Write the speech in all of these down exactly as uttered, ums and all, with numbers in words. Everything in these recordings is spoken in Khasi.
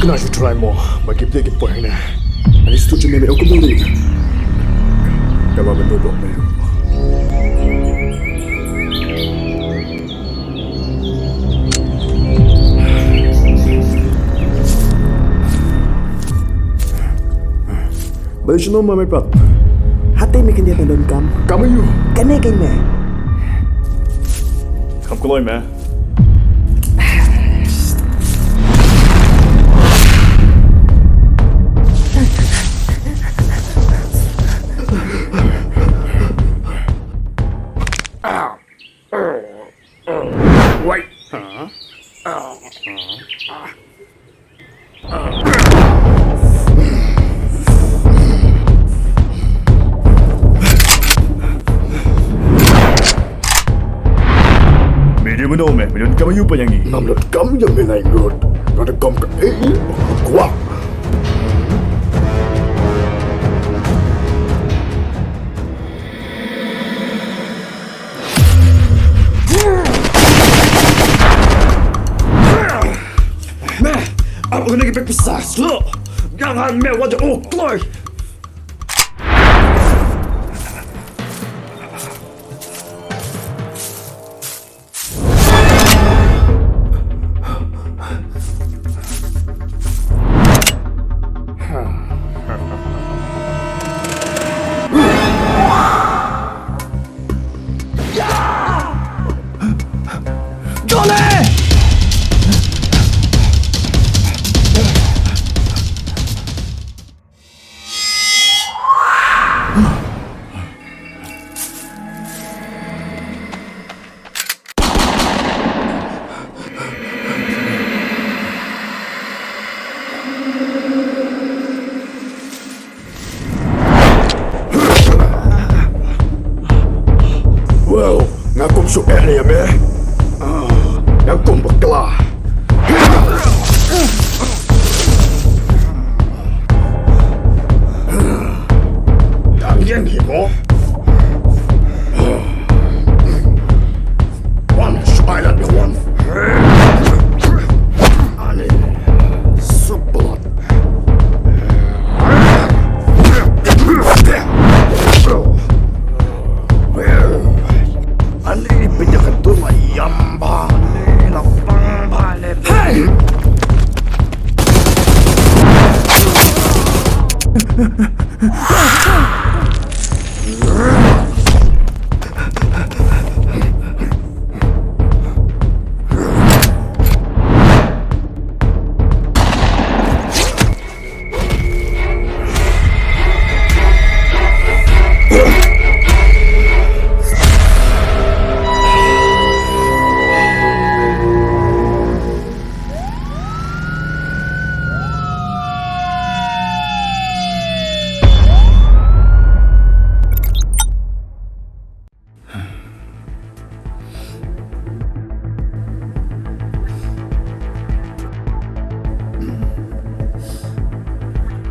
Nga shu try mo ba ki plie ki poi hangne. Ani stu jin me me o kumno li. Kaba ban do bok me. Ba shano ma me pat. Hate me khyndiat na don kam. Kam ïu. Kane kein me. Kam kloi me. Wait. Huh? Me dei mano me, me don kam ïu pynïang ngi. Ngam don kam ïa me Naingngut. Nga don kam ka ei, kwah. Me, ap kane ka pek pisa, slow. Nga ngan me wat u kloi. Wow, nga kum shu eh ïa me. Ah, nga kum bakla. Yang yang hi mo. One shot at the one. Ani support. Ani pinjakan tu la yamba ni la pang bale. Hey!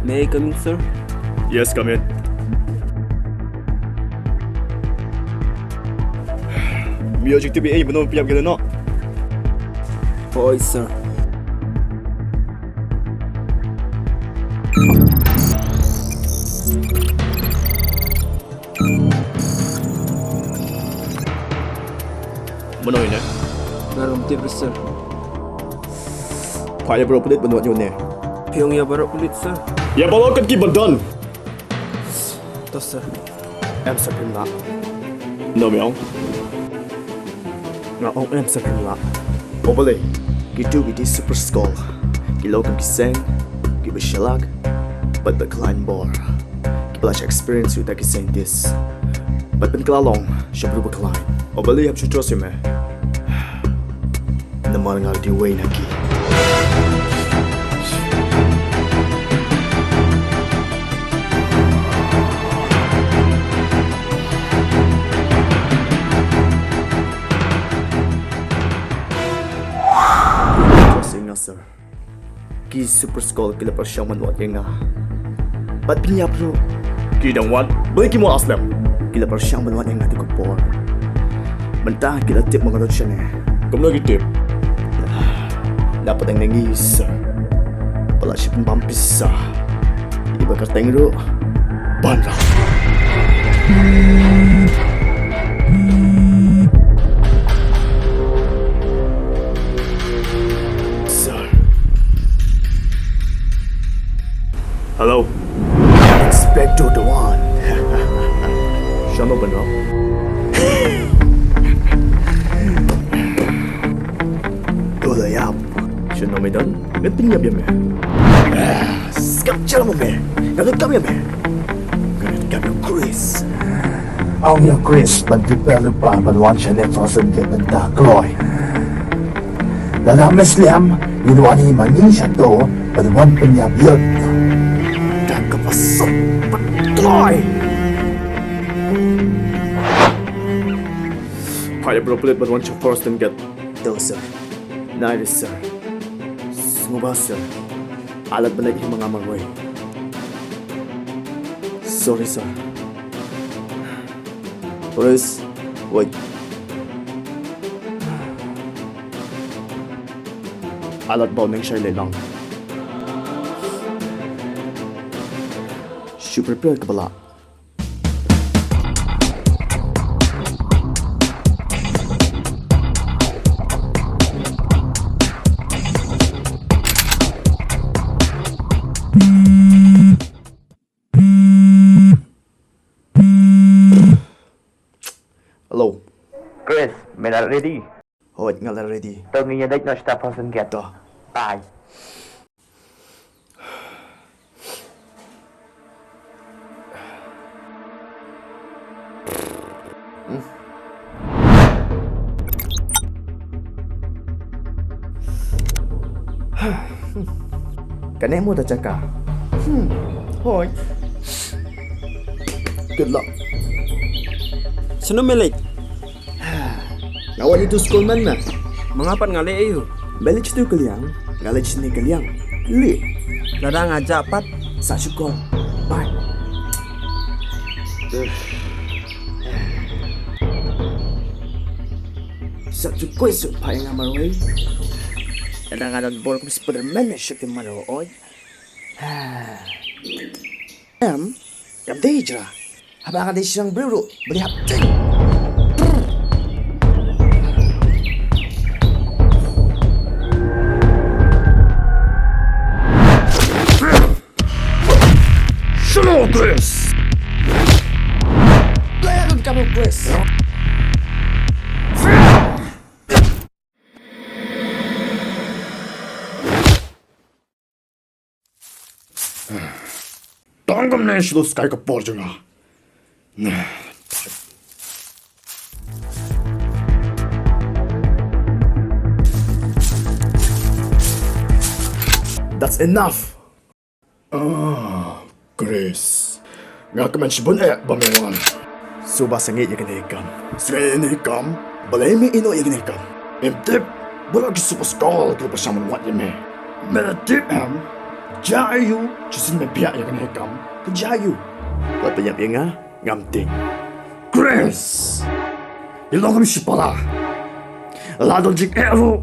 May I come in, sir? Yes, come in. Music T V A, mano piap gila no? Oi, sir. Mano ine? Nga rum tip, sir. Phai ïa baroh pulit ban wad ïa une. Phi ong ïa baroh pulit, sir? Ïa baroh kat ki ba don. To, sir. Em sa pynlah. No me ong. Nga ong em sa pynlah. O balei? Kitu ki dei super skull. Ki long kum ki seng kiba shalak bad ba khlaiñ bor. Kiba la shah experience ïa kita ki scientist bad pynkylla long sha bru ba khlaiñ. O balei hap shu trust ïa me? Namar nga la dei uwei na ki. Trust ïa nga, sir. Ki super skull ki la pyrshang ban wad ïa nga. Bad phin ïap ruh. Ki dang wad, balei ki mut slem? Ki la pyrshang ban wad ïa nga te ka por. Mynta ki la tip ma nga don shane. Kumno ki tip? La pdeng na ngi, sir. Palat shibun bam pisa. Iba kyrteng ruh ban rah. Sir. Hello. Inspector Dewan. Shano ban rah? Dole yap. Shano me don? Nga pynïap ïa me. Skam jam me. Nga donkam ïa me. Nga donkam ïa Chris. Ong ïa Chris ban prepare lypa ban wan shane Frozen Gate mynta kloi. Lada me sliam, ngin wan hi ma ngi shato ban wan pynïap ïa u. Da kaba suk ban kloi. Phai ïa bro pulit ban wan sha Frozen Gate. To sir. Nai sir. Sngewbha sir. Alat ba leit hi ma nga marwei. Sorry sir. Chris, wait. Alat ba u neng shai leh lang. Shu prepare ka ba lah. Hello. Chris, me la ready. Hooid, nga la ready. To ngin ïa dait noh sha Frozen Gate. To. Bye. Kane mo da jaka. Hmm. Hooid. Good luck. Shano me leit? Nga wan ïa u skul man na. Ma nga pat nga leit aïu? Me leit sha u ka liang, nga leit shane ka liang. Leit. Lada nga jah pat. Sa shu call. Bye. Sa shu call shu phai nga marwei. Lada nga don bor kum Spider-Man me shu ki marwei. Em, kam dei jra. Haba nga dei shrang briew ruh, beli hap ting. Shano Chris? Dei ha ka kamra Chris. Tang kumne shu skai ka por jong nga. That's enough. Ah, Chris. Nga kmen shibun eh ba me wan. Suba sangeh ïa kane kam. Sangeh ïa kane kam. Balei me ïehnoh ïa kane kam? Em tip. Baroh ki super skull ki ba shah man wat ïa me. Me la tip em. Jia ïa u. Shisien me biang ïa kane kam. Ka jia ïa u. Wat pynïap ïa nga. Ngam tieng. Chris. Ïa long kum shi pala. La don jingeh ruh.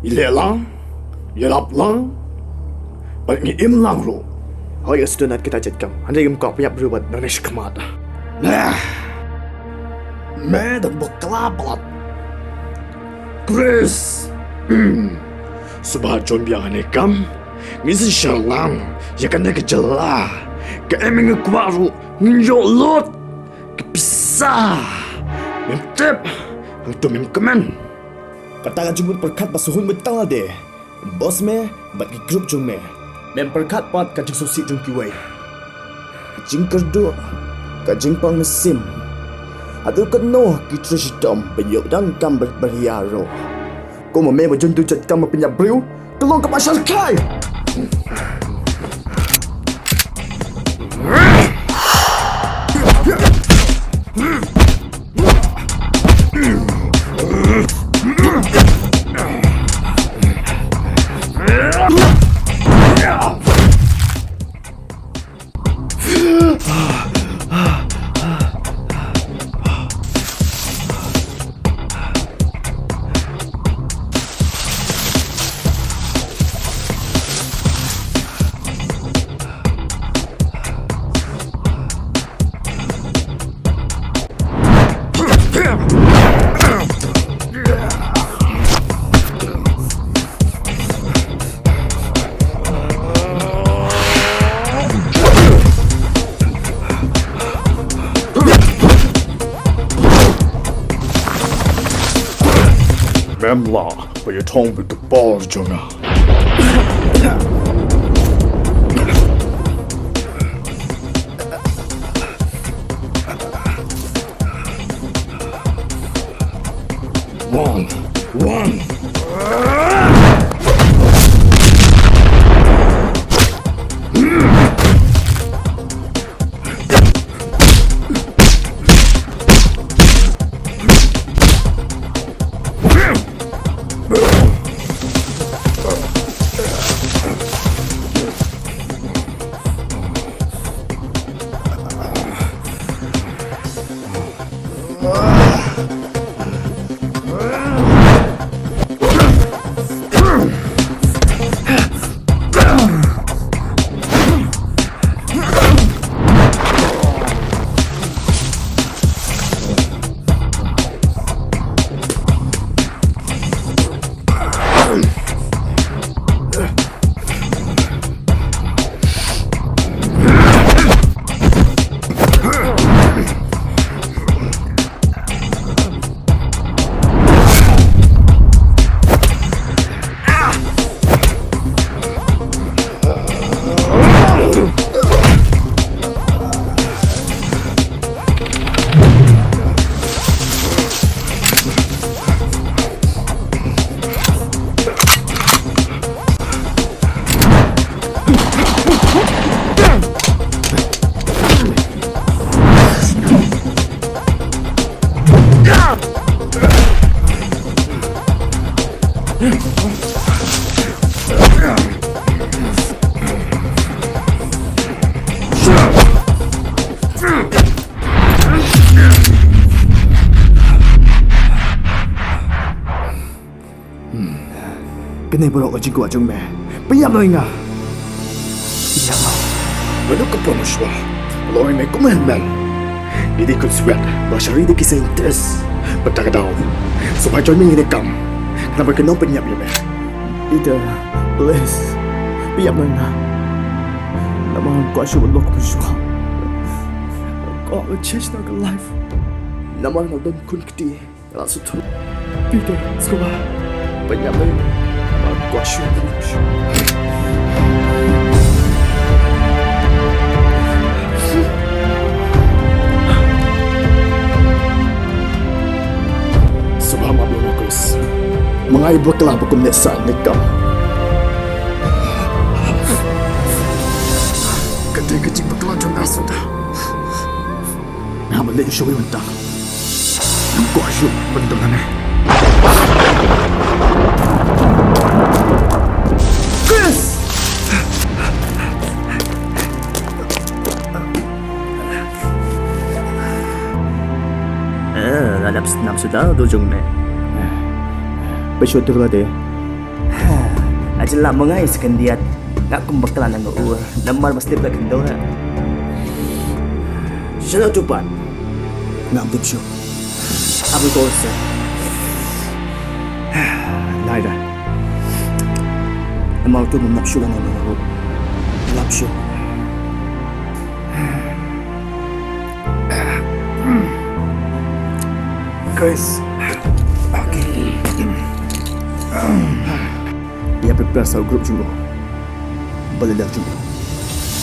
Ïaleh lang, ïarap lang, bad ngi im lang ruh. Hooid, nga sngewtynnat kita jait kam. Hynrei ngim kwah pynïap briew bad nang shakhmat. Nah. Me don bakla palat. Chris. Suba jon biang hangne kam. Ngin sa shah lang ïa kane ka jylla. Kaei me nga kwah ruh ngin ïoh lut. Ka pisa. Mem tip. Hangto mem kmen. Kata ka jingmut pyrkhat ba sngewhun beit tang lade. Boss me bad ki group jong me. Mem pyrkhat pat ka jingsngewsih jong kiwei. Ka jingkyrduh, ka jingpang mynsiem. Haduh katno ki trei shitom ba ïoh dang kam ber-, beria ruh. Kum ma me ba jun tu jait kam ba pynïap briew. Ka long kaba shyrkhei. Em lah ba ïathuh bad ka por jong nga. Wan, wan. Hmm. Kane baroh ka jingkwah jong me. Pynïap noh ïa nga. Ïa nga. Mano ka por mynshuwa nga la ong ïa me kum u hynmen? Ngi dei khun swet ba sha ri da ki scientist. Bad ta ka daw sngewbha join me ïa kane ka kam. Khnang ba kan ym pynïap ïa me. Peter, please. Pynïap noh ïa nga. Namar nga kwah shuh ban long kum mynshuwa. Nga kwah ban change noh ka life. Namar nga don khun kti. Nga la sngewthuh. Peter, sngewbha. Pynïap noh ïa nga. Nga kwah shuh ban long kum mynshuwa. Sngewbha map ïa nga Chris. Ma nga i bakla ba kum ne sa ne kam. Ka dei ka jingbakla jong nga suda. Nga ban leit shuwa mynta. Nga kwah shuh ban don hangne. Chris! Eh, la dap snam suda u dur jong me. Peit shuh tur lade. Ha, ajin la ma nga ïa sa khyndiat. Nga kum bakla na nga ur. Namar ba slip la khyndew ha. Shano tu pat? Ngam tip shuh. Ap ïa ka ur seh. Lai da. Namar utu um lap shuh lano lano ruh. Lap shuh. Chris. Okay. Ïa prepare sa u group jong u. Ba la leh jong u.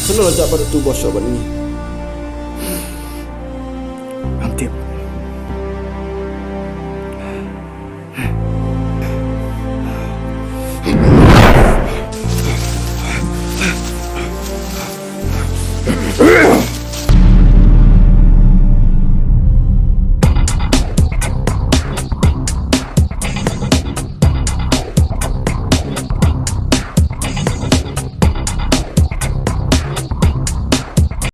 Shano la jah pat utu boss shop bad ngi?